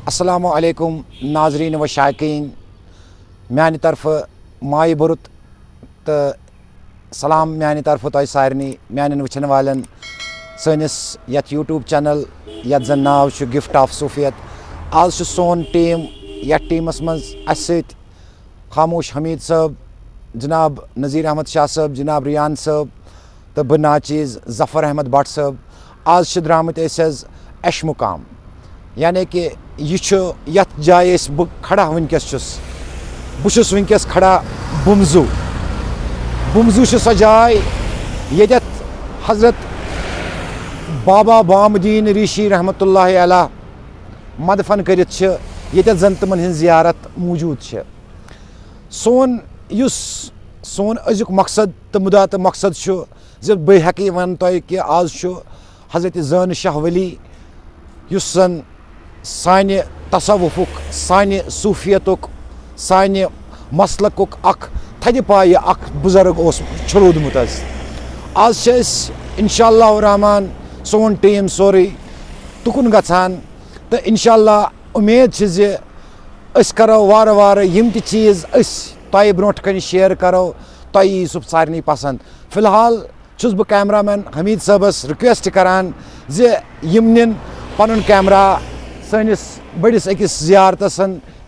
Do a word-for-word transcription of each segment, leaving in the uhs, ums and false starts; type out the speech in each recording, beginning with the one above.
السلام علیکم ناظرین و شائقین، میانہِ طرفہٕ مایہِ بُرُت تہٕ سلام میانہِ طرفہٕ تۄہہِ سارنٕے میانٮ۪ن وٕچھن والٮ۪ن سٲنِس یتھ YouTube channel یتھ زن ناو چھُ Gift of Sufiyat۔ آز چھُ سون team یتھ teamس منٛز اسہِ سۭتۍ خاموش حمید صٲب، جناب نذیر احمد شاہ صٲب، جناب ریان صٲب تہٕ بہٕ ناچیز ظفر احمد بٹ صٲب۔ آز چھِ درٛامٕتۍ أسۍ حظ اَشہِ مُقام، یعنی کہِ یہِ چھُ یَتھ جایہِ أسۍ بہٕ کھڑا وٕنکیٚس چھُس۔ بہٕ چھُس وٕنکیٚس کھڑا بُمزوٗ۔ بُمزوٗ چھِ سۄ جاے ییٚتٮ۪تھ حضرت بابا بام الدین ریٖشی رحمتہ اللہ علیہ مدفن کٔرِتھ چھِ، ییٚتٮ۪تھ زن تِمن ہٕنٛز زیارت موجود چھِ۔ سون یُس سون أزیُک مقصد تہٕ مُدا تہٕ مقصد چھُ زِ بہٕ ہٮ۪کہٕ یہِ ونہٕ تۄہہِ کہِ آز چھُ حضرت زٲنہٕ شاہ ولی، یُس زن سانہِ تصوفُک، سانہِ صوفیتُک، سانہِ مسلکُک اکھ تھدِ پایہِ اکھ بُزرگ اوس چھُ روٗدمُت حظ۔ آز چھِ أسۍ انشاء اللہ الرحمن سون team سورُے تُکُن گژھان، تہٕ انشاء اللہ اُمید چھِ زِ أسۍ کرو وارٕ وارٕ یِم تہِ چیٖز أسۍ تۄہہِ برونٛٹھ کنہِ share کرو، تۄہہِ یی سُہ سارنٕے پسنٛد۔ فی الحال چھُس بہٕ cameraman حمید صٲبس request کران زِ یِم نِن پنُن camera سٲنِس بٔڑِس أکِس زیارتس،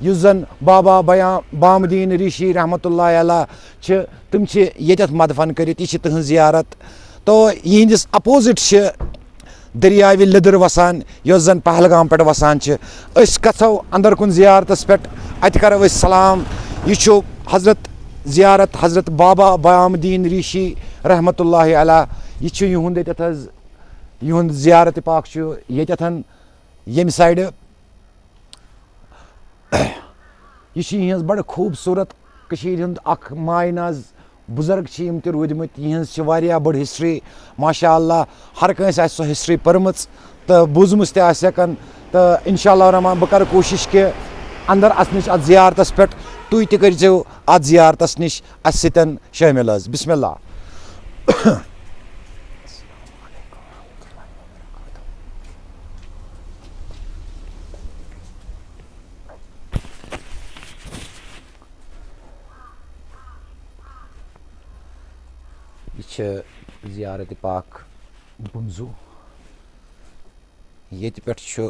یُس زن بابا بیام بام الدین ریٖشی رحمتہ اللہ علیہ چھِ، تِم چھِ ییٚتٮ۪تھ مدفن کٔرِتھ، یہِ چھِ تِہنٛز زیارت۔ تو یِہنٛدِس opposite چھِ دٔریاوِ لیٚدٕر وَسان، یۄس زَن پہلگام پٮ۪ٹھ وَسان چھِ۔ أسۍ گژھو اَندَر کُن زِیارتَس پٮ۪ٹھ، اَتہِ کَرو أسۍ سلام۔ یہِ چھُ حضرت زِیارت حضرت بابا بیام الدین ریٖشی رحمتہ اللہ علیہ۔ یہِ چھُ یِہُنٛد ییٚتٮ۪تھ حظ، یِہُنٛد زِیارت پاک چھُ ییٚتٮ۪تھ، ییٚمہِ side۔ یہِ چھِ یِہٕنٛز بَڑٕ خوٗبصوٗرت کٔشیٖرِ ہُنٛد اَکھ مایہِ ناز بُزرگ چھِ یِم تہِ روٗدۍمٕتۍ، یِہٕنٛز چھِ واریاہ بٔڑ history، ماشاء اللہ، ہر کٲنٛسہِ آسہِ سۄ history پٔرمٕژ تہٕ بوٗزمٕژ تہِ آسٮ۪کن۔ تہٕ انشاء اللہ الرحمن بہٕ کَرٕ کوٗشِش کہِ اَندَر اَژنٕچ اَتھ زِیارتَس پٮ۪ٹھ، تُہۍ تہِ کٔرۍزیو اَتھ زِیارتَس نِش اَسہِ سۭتۍ شٲمِل حظ۔ بسم اللہ۔ یہِ چھِ زیارت پاک بُمزوٗ۔ ییٚتہِ پٮ۪ٹھ چھُ،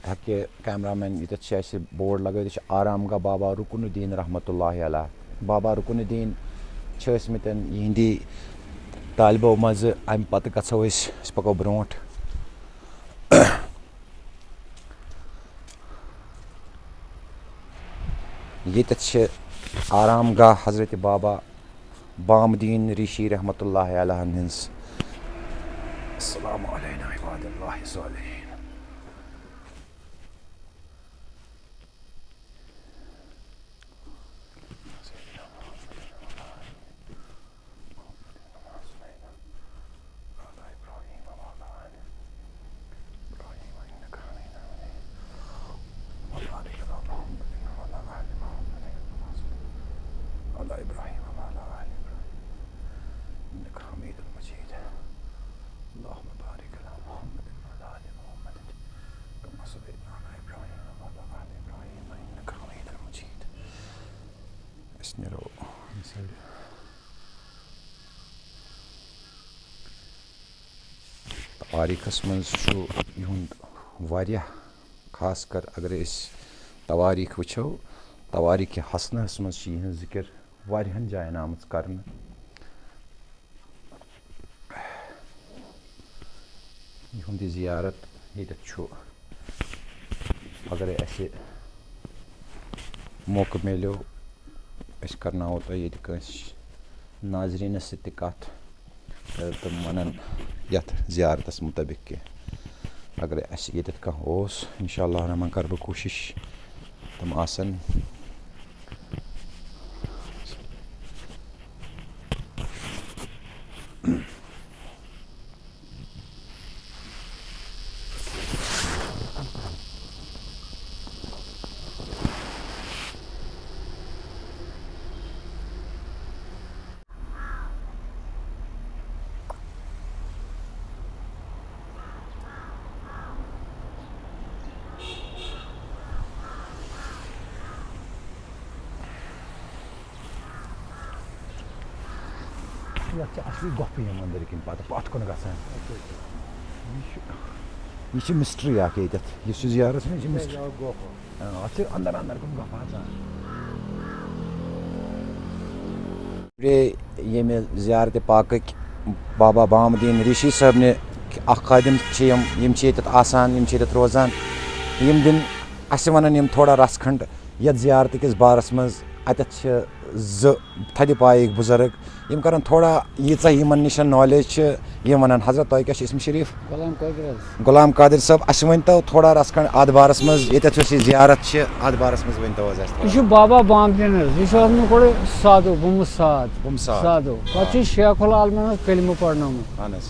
ہٮ۪کہِ cameraman، ییٚتٮ۪تھ چھِ اَسہِ board لگٲوِتھ، یہِ چھُ آرام گاہ بابا رُکُن الدیٖن رحمتہ اللہ علیہ۔ بابا رُکُن الدیٖن چھِ ٲسۍمٕتۍ یِہِنٛدی طالبو منٛزٕ، اَمہِ پتہٕ گژھو أسۍ، أسۍ پَکو برٛونٛٹھ۔ ییٚتٮ۪تھ چھِ آرام گاہ حضرت بابا بام الدین ریشی رحمتہ اللہ علیہ ہن ہٕنٛز۔ السلام علینا عباد اللہ الصالحین۔ وعلى آل محمد وعلى آل محمد كما صليت على إبراهيم وعلى آل إبراهيم إنك حميد مجيد. اللهم بارك على محمد وعلى آل محمد كما صليت على إبراهيم وعلى آل إبراهيم إنك حميد مجيد. أسنرو. توٲریٖخَس منٛز چھُ یِہُنٛد واریاہ، خاص کر اگر أسۍ توٲریٖخ وٕچھو، توٲریٖخ حسنہَس منٛز چھِ یِہٕنٛز ذِکِر واریاہَن جایَن آمٕژ کرنہٕ۔ یِہُنٛد یہِ زِیارت ییٚتٮ۪تھ چھُ، اگرے اَسہِ موقعہٕ میلیو، أسۍ کرناوو تۄہہِ ییٚتہِ کٲنٛسہِ ناظریٖنَس سۭتۍ تہِ کَتھ، تہٕ تِم وَنَن یَتھ زِیارتَس مُتعلِق کینٛہہ۔ اگرے اَسہِ ییٚتٮ۪تھ کانٛہہ اوس، انشاء اللہ الرحمن کَرٕ بہٕ کوٗشِش تِم آسَن۔ یَتھ چھِ اَصلی گۄپھٕ یِم أنٛدٕرۍ کِنۍ پَتہٕ پَتھ کُن گژھان۔ یہِ چھُ، یہِ چھِ mystery اَکھ ییٚتٮ۪تھ، یُس یہِ زیارت چھُنہ، یہِ چھِ mystery۔ آ، اَتھ چھِ اَندَر اَندَر کُن گۄپھٕ اَژان۔ بیٚیہِ ییٚمہِ زیارتِ پاکٕکۍ بابا بام الدین ریٖشی صٲبنہِ اَکھ خادم چھِ یِم، یِم چھِ ییٚتٮ۪تھ آسان، یِم چھِ ییٚتٮ۪تھ روزان۔ یِم دِن اَسہِ وَنَن یِم تھوڑا رَژھ کھنٛڈ یَتھ زیارتہِ کِس بارَس منٛز۔ اَتٮ۪تھ چھِ زٕ تھدِ پایِکۍ بُزرگ، یِم کرن تھوڑا ییٖژاہ یِمن نِش knowledge چھِ، یِم ونن۔ حضرت، تۄہہِ کیٛاہ چھُ اسم شریف؟ غلام قادر حظ۔ غلام قادر صٲب، اسہِ ؤنۍ تو تھوڑا رژھ کھنڈ اتھ بارس منٛز، ییٚتٮ۪تھ یۄس یہِ زیارت چھِ، اتھ بارس منٛز ؤنۍ تو حظ اسہِ تھوڑا۔ یہِ چھُ بابا بامدین حظ، یہِ چھُ اوسمُت گۄڈٕ سادو، بُمہٕ ساد۔ بُمہٕ ساد۔ سادو۔ پتہٕ چھُ شیخ العالمن حظ کلمہٕ پرنومُت۔ اہن حظ۔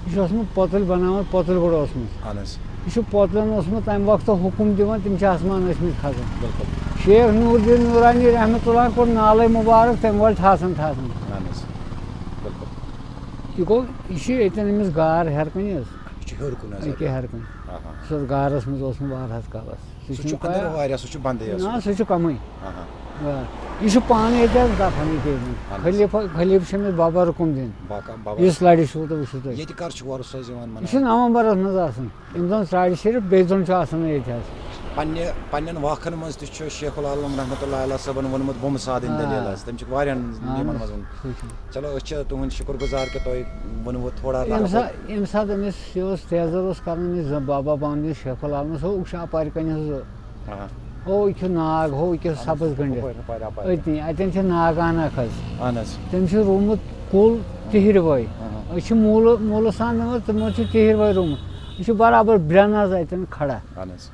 یہِ چھُ اوسمُت پۄتُل بناوان، پۄتُل گۄڈٕ اوسمُت۔ اہن حظ۔ یہِ چھُ پۄتلن اوسمُت تَمہِ وقتہٕ حُکُم دِوان، تِم چھِ آسمان ٲسمٕتۍ کھسان۔ بِلکُل۔ شیخ نوٗر دیٖن نوٗرانی رحمتہ اللہ کوٚر نالے مُبارک، تَمہِ وَلہٕ ٹھاسان ٹھاسان۔ اہن حظ۔ بِلکُل۔ یہِ گوٚو، یہِ چھُ ییٚتٮ۪ن أمِس غار ہیٚرِ کَنہِ حظ۔ یہِ چھُ ہیوٚر کُن حظ أکیٛاہ اَتہِ۔ ہیٚرِ کُنہِ۔ آ، ہا۔ سُہ اوس غارَس منٛز اوسمُت واریاہَس کالَس۔ سُہ سُہ چھُنہٕ چھُ أنٛدرٕ پَیی۔ واریاہ، سُہ چھُ بنٛدٕے حظ۔ نہ، سُہ چھُ کَمٕے۔ آ، ہا۔ آ۔ یہِ چھُ پانہٕ ییٚتہِ حظ دفن ییٚتہِ۔ اہن حظ۔ خلیفہ، خلیفہٕ چھُ أمِس بابا رُکُن دیٖن۔ باقا-، بابا یُس رُکُن۔ لَرِ چھُو تہٕ وٕچھِو تُہۍ۔ ییٚتہِ کر چھُ وۄرُس حظ یِوان یہِ چھُ مناونہٕ؟ نومبرَس منٛز آسان۔ یِم زَن ژرارِ شریف، بیٚیہِ زَن چھُ آسان ییٚتہِ حظ۔ پننہِ، پننٮ۪ن واکھن منٛز تہِ چھُ شیخ العالم رحمتہ اللہ علیہ صٲبن ووٚنمُت بُمہٕ سادٕنۍ آ۔ دٔلیٖل حظ۔ تٔمۍ چھُکھ واریاہن اہن یِمن حظ، منٛز ووٚنمُت۔ سُہ چھُ۔ چلو، أسۍ چھِ تُہُنٛد شُکر گُزار کہِ تۄہہِ ووٚنوُ تھوڑا ییٚمہِ رحمت۔ سا-، ییٚمہِ ساتہٕ أمِس یہِ اوس تیزر اوس کران، أمِس زن بابا بامدین شیخ العالمس، ہُہ چھُ اپارِ کنہِ حظ۔ آ۔ ہُہ چھُ ناگ، ہُہ چھُ اہن حظ، سبز گٔنٛڈِتھ۔ ہُپٲرۍ، ہُپٲرۍ، اپارِ۔ أتنی، اتٮ۪ن چھِ ناگہٕ اکھ حظ۔ اہن حظ۔ تٔمۍ چھُ روومُت کُل تِہِرۍ وٲے۔ اہن۔ أسۍ چھِ موٗلہٕ، موٗلہٕ سان دِوان، تِمو چھُ تِہِرۍ وٲے روومُت۔ یہِ چھُ برابر برٛٮ۪نٛہہ حظ اتٮ۪ن کھڑا۔ اہن حظ۔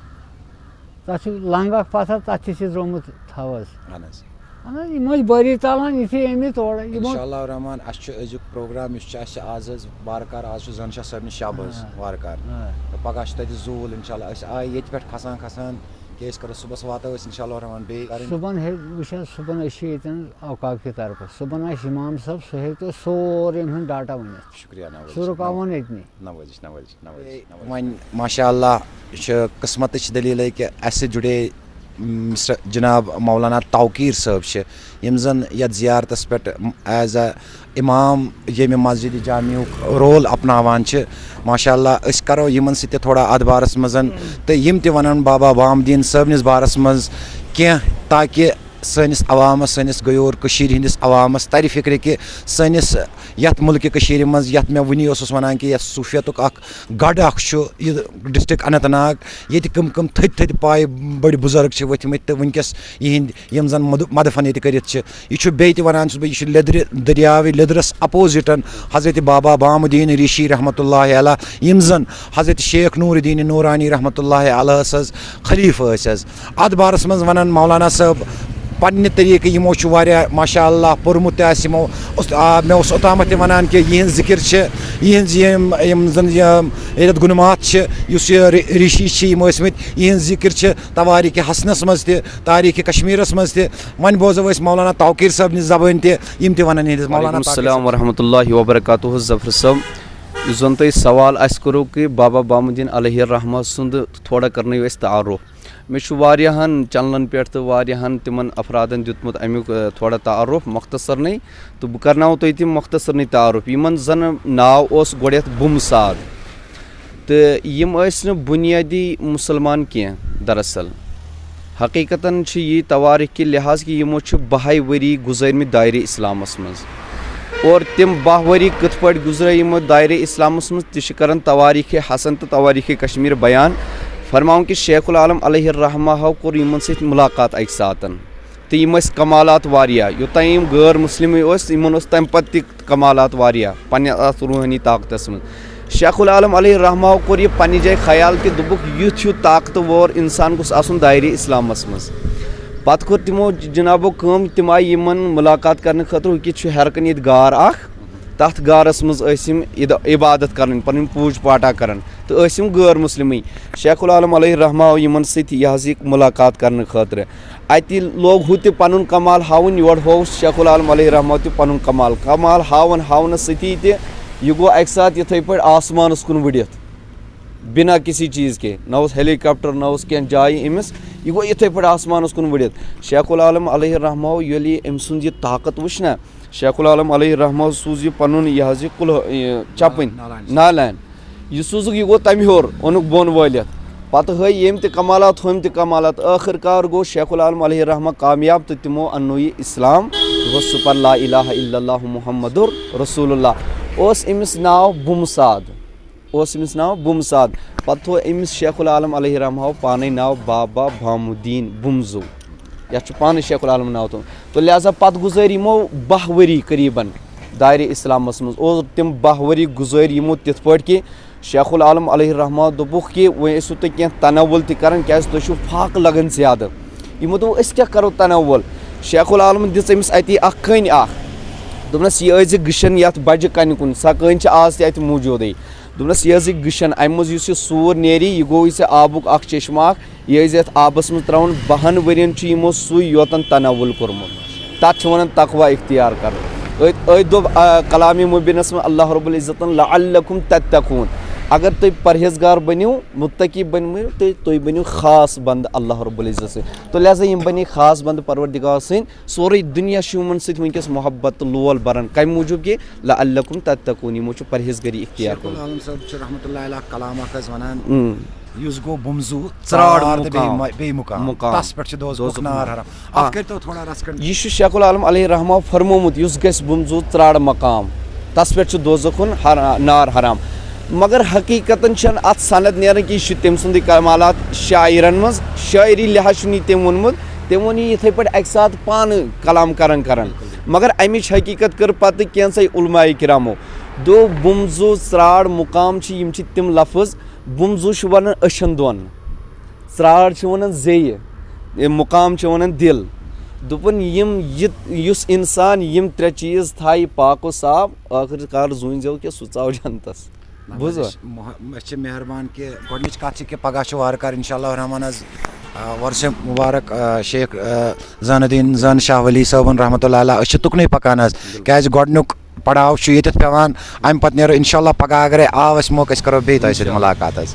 تَتھ چھُ لنٛگ اکھ پتھر، تَتھ تہِ چھِ ترٛوومُت تھَو حظ۔ اہن حظ۔ اہن حظ، یِم ٲسۍ بٲری تَلان یِتھُے أمۍ تورٕ۔ یِمو انشاءاللہ الرحمن، اَسہِ چھُ أزیُک پروگرام یُس چھُ اَسہِ آز حظ وارٕ کارٕ، آز چھُ زٲنہٕ شاہ صٲبنہِ شب حظ آ۔ وارٕ کارٕ۔ آ۔ تہٕ پگاہ چھُ تَتہِ ظہوٗل انشاءاللہ۔ أسۍ آے ییٚتہِ پٮ۪ٹھ کھسان کھسان، کیٛاہ أسۍ کَرو، صُبحَس واتو أسۍ انشاءاللہ الرحمن بیٚیہِ کَرٕنۍ۔ صُبحن ہے، وٕچھ حظ، صُبحن أسۍ چھِ ییٚتٮ۪ن اوقاف کہِ طرفہٕ۔ صُبحن آسہِ اِمام صٲب، سُہ ہیٚکہِ تۄہہِ سورُے أمۍ سُنٛد ڈاٹا ؤنِتھ۔ شُکریہ نوٲزِش۔ سُہ رُکاوو نہٕ أتنی۔ نوٲزِش، نوٲزِش، نوٲزِش، نوٲزِش۔ وۄنۍ ماشاء اللہ، یہِ چھِ قٕسمتٕچ دٔلیٖلٕے کہِ اَسہِ سۭتۍ جُڑے، م، مسٹر جناب مولانا توقیٖر صٲب چھِ، یِم زَن یَتھ زیارتَس پٮ۪ٹھ، م، as a اِمام ییٚمہِ مسجد جامعُک رول اَپناوان چھِ۔ ماشاء اللہ، أسۍ کَرو یِمَن سۭتۍ تہِ تھوڑا اَتھ بارَس منٛز، تہٕ یِم تہِ وَنَن بابا بام الدیٖن صٲبنِس بارَس منٛز کینٛہہ، تاکہِ سٲنِس عوامَس، سٲنِس غیور کٔشیٖرِ ہِنٛدِس عوامَس تَرِ فِکرِ کہِ سٲنِس یَتھ مُلکہِ کٔشیٖرِ منٛز، یَتھ مےٚ وٕنی اوسُس وَنان کہِ یَتھ صوٗفیتُک اَکھ گڑھ اَکھ چھُ یہِ ڈسٹرکٹ اننت ناگ، ییٚتہِ کٕم کٕم تھٔدۍ تھٔدۍ پایہِ بٔڑۍ بُزرگ چھِ ؤتھۍ مٕتۍ تہٕ وٕنکیٚس یِہِنٛدۍ یِم زَن مد-، مدفن ییٚتہِ کٔرِتھ چھِ۔ یہِ چھُ بیٚیہِ تہِ وَنان چھُس بہٕ، یہِ چھُ لیٚدرِ دٔریاوِ لیٚدرَس اپوزِٹَن حضرت بابا بام الدیٖن ریٖشی رحمتہ اللہ علیہ، یِم زَن حضرت شیخ نور الدیٖن نورانی رحمتہ اللہ علیہ حظ خلیفہٕ ٲسۍ حظ۔ اَتھ بارَس منٛز وَنان مولانا صٲب پننہِ طریٖقہٕ، یِمو چھُ واریاہ ماشاء اللہ پوٚرمُت تہِ آسہِ، یِمو اوس، آ، مےٚ اوس اوٚتامَتھ تہِ وَنان کہِ یِہِنٛز ذِکِر چھِ، یِہِنٛز یِم، یِم زَن یِم ییٚتٮ۪تھ گُنماتھ چھِ، یُس یہِ ری-، ریٖشی چھِ، یِم ٲسۍ مٕتۍ، یِہِنٛز ذِکِر چھِ تواریٖخِ حسنَس منٛز تہِ، تاریٖخِ کشمیٖرَس منٛز تہِ۔ وۄنۍ بوزو أسۍ مولانا توقیٖر صٲبنہِ زبٲنۍ تہِ، یِم تہِ وَنَن یِہِنٛدِس مولانا وعلیکم توقیٖر السلام صٲبنہِ۔ ورحمۃ اللہ وبرکاتہ ظفر صٲب۔ یُس زَن تۄہہِ سوال آسہِ کوٚرُکھ کہِ بابا بام الدیٖن علیہ الرحمہ سُنٛد، تھوڑا کَرنٲیِو اَسہِ تعارُف۔ مےٚ چھُ واریاہَن چینلَن پٮ۪ٹھ تہٕ واریاہَن تِمَن افرادَن دیُتمُت اَمیُک، اَ، تھوڑا تعارُف مۄختصرنٕے، تہٕ بہٕ کَرناوو تۄہہِ تہِ مۄختصرنٕے تعارُف۔ یِمَن زَن ناو اوس گۄڈٮ۪تھ بُم ساد، تہٕ یِم ٲسۍ نہٕ بُنیٲدی مُسلمان کینٛہہ دراصل۔ حقیٖقتاً چھُ یہِ توٲریٖخ کہِ لحاظ کہِ یِمو چھِ بَہَے ؤری گُزٲرمٕتۍ دایرِ اِسلامَس منٛز۔ اور تِم باہ ؤری کِتھ پٲٹھۍ گُزرے یِمو دایرِ اِسلامَس منٛز، تہِ چھِ کران توٲریٖخ حسن تہٕ توٲریٖخ کشمیٖر بیان۔ فرماوُن کہِ شیخ العالم علیہ الرحمہ ہو کوٚر یِمن سۭتۍ مُلاقات اَکہِ ساتَن۔ تہٕ یِم ٲسۍ کمالات واریاہ۔ یوٚتام یِم غٲر مُسلِمٕے ٲسۍ، یِمن اوس تَمہِ پَتہٕ تہِ کمالات واریاہ پننہِ اَتھ روحٲنی طاقتَس منٛز۔ شیخ العالم علیہ الرحمہ ہو کوٚر یہِ پننہِ جایہِ خیال کہِ دوٚپُکھ، یُتھ ہیوٗ طاقتور اِنسان گوٚژھ آسُن دایرِ اِسلامَس منٛز۔ پتہٕ کٔر تِمو جنابو کٲم، تِم آیہِ یِمن مُلاقات کرنہٕ خٲطرٕ۔ ہُہ کِتھ چھُ ہیرٕ کنہِ ییٚتہِ غار اکھ، تتھ غارس منٛز ٲسۍ یِم عد-، عبادت کران، پنٕنۍ پوٗجا پاٹھا کران، تہٕ ٲسۍ یِم غٲر مسلمٕے۔ شیخ العالم علیہ الرحمہ آو یِمن سۭتۍ یہِ حظ یہِ مُلاقات کرنہٕ خٲطرٕ۔ اتہِ لوگ ہُہ تہِ پنُن کمال ہاوُن، یورٕ ہوو شیخ العالم علیہ الرحمہ تہِ پنُن کمال۔ کمال ہاوان ہاونس سۭتی تہِ یہِ گوٚو اکہِ ساتہٕ یِتھے پٲٹھۍ آسمانس کُن وُڈِتھ۔ بنا کسی چیز کے، نہ اوس ہیلی کاپٹر، نہ اوس کینٛہہ جایہِ أمِس۔ یہِ گوٚو یِتھَے پٲٹھۍ آسمانَس کُن وُڈِتھ۔ شیخ العالم علیہ الرحمہ ییٚلہِ أمۍ سُنٛد یہِ طاقت وٕچھ نہ، شیخ العالم علیہ الرحمہ سوٗز یہِ پنُن یہِ حظ یہِ کُلہٕ یہِ چپٕنۍ نالان۔ نالان۔ یہِ سوٗزُکھ، یہِ گوٚو تمہِ ہیوٚر، اوٚنُکھ بۄن وٲلِتھ۔ پتہٕ ہٲے ییٚمۍ تہِ کمالات، ہُمۍ تہِ کمالات۔ ٲخٕر کار گوٚو شیخ العالم علیہ الرحمہ کامیاب تہٕ تِمو اننو یہِ اسلام۔ یہِ گوٚو سُہ پتہٕ لا الہ الا اللہ محمد رسول اللہ۔ اوس أمِس ناو بُمہٕ سعد۔ اوس أمِس ناو بُمہٕ سعد۔ پتہٕ تھوٚو أمِس شیخ العالم علیہ الرحمہ پانے ناو بابا بام الدین بُمزو۔ یتھ چھُ پانے شیخ العالم ناو تھوٚومُت۔ تہٕ لہذا پتہٕ گُزٲرۍ یِمو باہ ؤری قریباً دایرِ اسلامس منٛز۔ اور تِم باہ ؤری گُزٲرۍ یِمو تِتھ پٲٹھۍ کہِ شیخ العالم علیہ الرحمہ دوٚپُکھ کہِ وۄنۍ ٲسِو تُہۍ کینٛہہ تناول تہِ کران، کیازِ تۄہہِ چھُو فاقہٕ لگان زیادٕ۔ یِمو دوٚپ أسۍ کیٛاہ کرو تناول؟ شیخ العالمن دِژ أمِس اتی اکھ کٔنۍ اکھ۔ دوٚپنس، یہِ ٲسۍ زِ گٕشن یتھ بجہِ کنہِ کُن، سۄ کٔنۍ چھِ آز تہِ اتہِ موٗجوٗدٕے۔ دوٚپنس، یہِ ٲسۍ زِ گٕشن، امہِ منٛز یُس یہِ سوٗر نیرِ، یہِ گوٚو یہِ ژےٚ آبُک اکھ چشمہٕ اکھ، یہِ ٲسۍ زِ یتھ آبس منٛز ترٛاوان۔ بہن ؤرین چھُ یِمو سُے یوتن تناول کوٚرمُت۔ تتھ چھِ ونان تقوی اختیار کرُن۔ أتھۍ، أتھۍ دوٚپ، آ، کلامِ مبینس منٛز اللہ رب العزتن، لعلکم تتقون، اگر تُہۍ پرہیزگار بٔنِو، متقی بٔنِو، تہٕ تُہۍ بٔنِو خاص بندٕ اللہ رب العزت سٕنٛدۍ۔ تہٕ لہذا یِم بنے خاص بندٕ پروردگار سٕنٛدۍ۔ سورُے دُنیا چھُ یِمن سۭتۍ وٕنکیٚس محبت تہٕ لول بران۔ کمہِ موٗجوٗب کہِ لعلکم تتقون، یِمو چھُ پرہیزگٲری اختیار شیخ کٔرمٕژ۔ العالم صٲب چھُ رحمتہ اللہ علیہ کلام اکھ حظ ونان، اۭں۔ یُس گوٚو بُمزوٗ ژرٛاڑ ژرٛاڑ تہٕ بیٚیہِ مُقام۔ مَ-، بیٚیہِ مُقام۔ مُقام۔ تَس پٮ۪ٹھ چھُ دوزخُک دوزخُک نار نار۔ حرام۔ آ۔ اَتھ کٔرۍتو تھوڑا رَژھ کھنٛڈ۔ یہِ چھُ شیخ العالم علیہ رحمہ فرمومُت، یُس گژھِ بُمزوٗ ژرٛاڑ مقام، تَس پٮ۪ٹھ چھُ دوزخُن حرا-، نار حرام۔ مگر حقیٖقتاً چھَنہٕ اَتھ سند نیران کہِ یہِ چھُ تٔمۍ سُنٛدُے کمالات شاعرن منٛز، شٲعری لحاظ چھُنہٕ یہِ تٔمۍ ووٚنمُت۔ تٔمۍ ووٚن یہِ یِتھَے پٲٹھۍ اَکہِ ساتہٕ پانہٕ کلام کران کران۔ مگر اَمِچ حقیٖقت کٔر پتہٕ کینٛژھے علماء کرامو۔ دوٚپ، بُمزوٗ ژرٛاڑ مُقام چھِ، یِم چھِ تِم لفظ، بُمزوٗ چھُ وَنان أچھَن دۄن، ژرٛاڑ چھِ وَنان زیٚیہِ، یہِ مُقام چھِ وَنان دِل۔ دوٚپُن، یِم یہِ، یُس اِنسان یِم ترٛےٚ چیٖز تھایہِ پاک و صاف، ٲخٕر کار زوٗنۍ زیو کہِ سُہ ژاو جنتَس۔ نہ، بوٗزوا؟ أسۍ چھِ مۄہ-، أسۍ چھِ مہربان کہِ گۄڈٕنِچ کَتھ چھِ کہِ پگاہ چھُ وارٕ کارٕ اِنشاء اللہ الرحمٰن حظ، آ، وۄرثِ مُبارک، آ، شیخ، آ، زین الدین زین شاہ ولی صٲبُن رحمتہ اللہ علیہ۔ أسۍ چھِ تُکنُے پَکان حظ، بِلکُل۔ کیٛازِ گۄڈٕنیُک پڑاو چھُ ییٚتٮ۪تھ پٮ۪وان۔ اَمہِ پَتہٕ نیرو اِنشاء اللہ پَگاہ اَگرَے آو اَسہِ موقعہٕ، أسۍ کَرو بیٚیہِ تۄہہِ سۭتۍ اِنشاء اللہ۔ مُلاقات حظ۔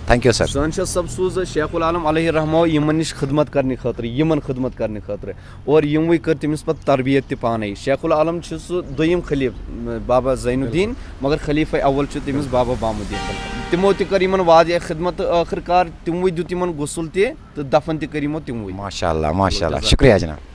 Thank you sir۔ سٲنۍ چھِ سب سوز شیخ العالم علیہ رحمہ یِمَن نِش خدمت کرنہٕ خٲطرٕ، یِمَن خدمت کرنہٕ خٲطرٕ۔ اور یِموٕے کٔر تٔمِس پَتہٕ تربیت تہِ پانَے۔ شیخ العالم چھُ سُہ دوٚیِم خلیٖفہٕ، بابا زین الدین، بِلکُل۔ مگر خلیٖفہ اول چھُ تٔمِس بابا بام الدین۔ تِمو تہِ کٔر یِمَن واریاہ خدمت تہٕ ٲخٕر کار تِموٕے دیُت یِمَن غسل تہِ تہٕ دفن تہِ کٔرۍ یِمو تِموٕے۔ ماشاء اللہ، ماشاء اللہ۔ جزاک شُکریہ جناب۔